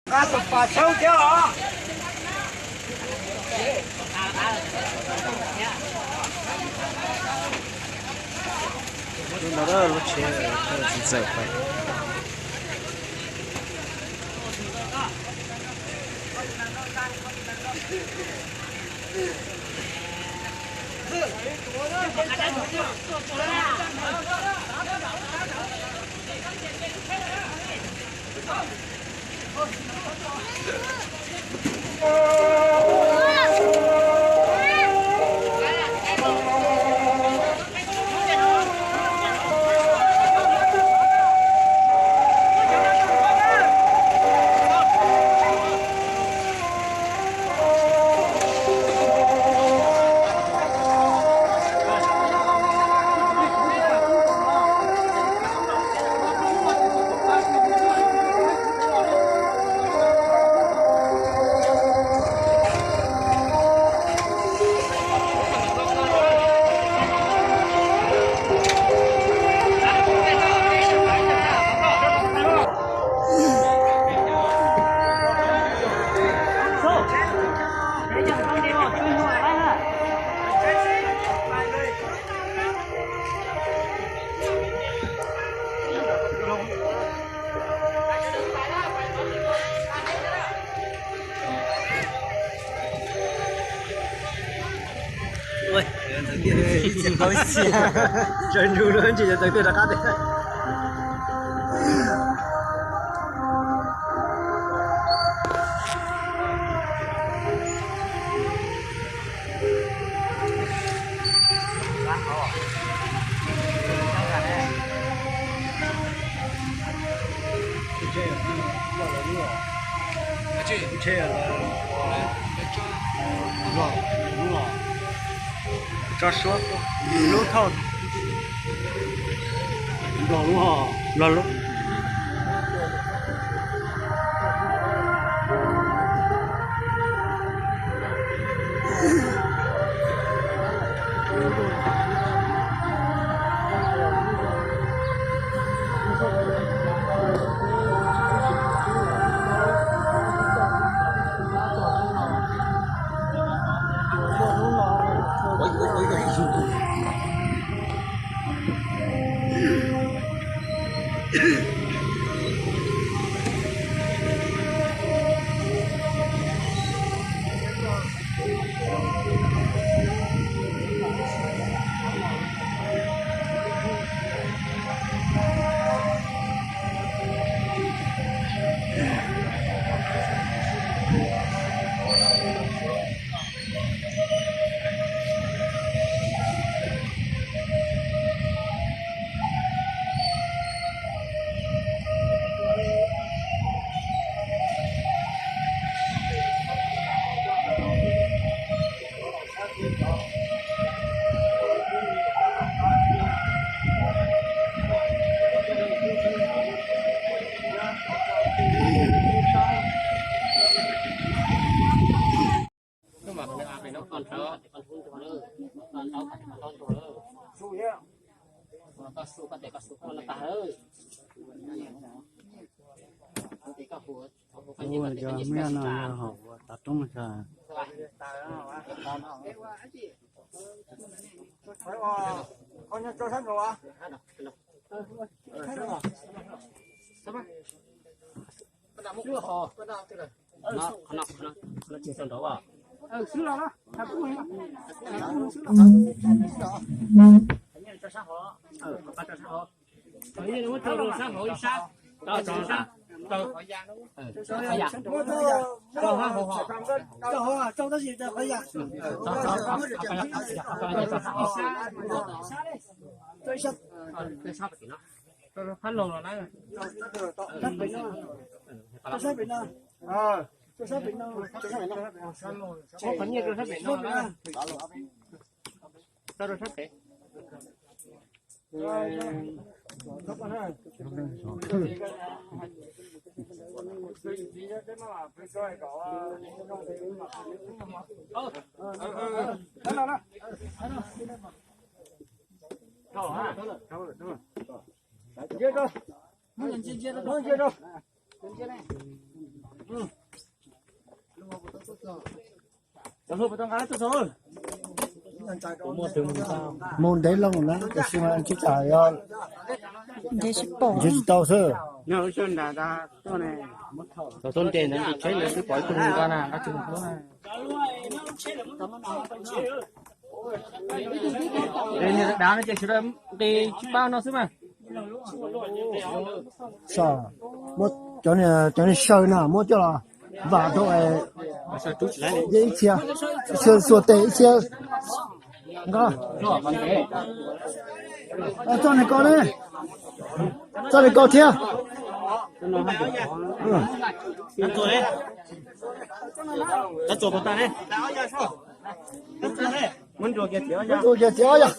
Nqa tus pas xyoob thiab os. Lub no lub tsheb txiv ntxawm pais. Ib txhia qau ib txhia, sawv ntsug lawm ntshe yog tawm tuaj rov qab tiag. Tso suab lub thauj, nplog lub ho, nplog lub. Ua cov mej no yog hom ua tav roob no tso. Mus ntev loo na, tiam sis mas tsis tas yog nrhiav tsis tau xwb. Tau tuaj nres ntawd tsheb ntawd twb pom ib tug nqa na, nqa tsis hlub na. Dav no ces sawv daws nqis tsib pab no xwb mas. Muab cov niag saw na muab coj los vam rau ib txhia, xuas tes ib txhia nqa. Txoj niag ko ne, txoj niag ko thiab. Muab ntsuas kiag txiav yog. Rab riam mus rau nyuam qhuav ne.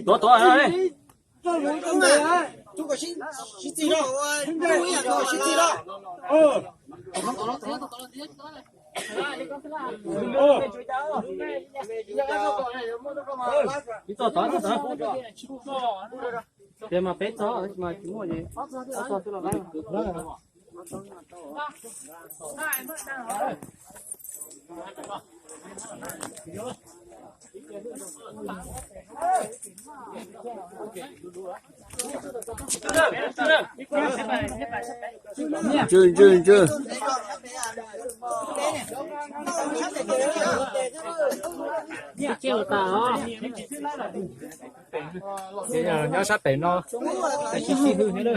Tuav tuav. Ib txoj tod, txoj tod. Ces mas peb txoj mas tsis muaj ces ob txoj xwb los. Ntswg, ntswg, ntswg. Nyob sab pem no, sib sib hwj thiab.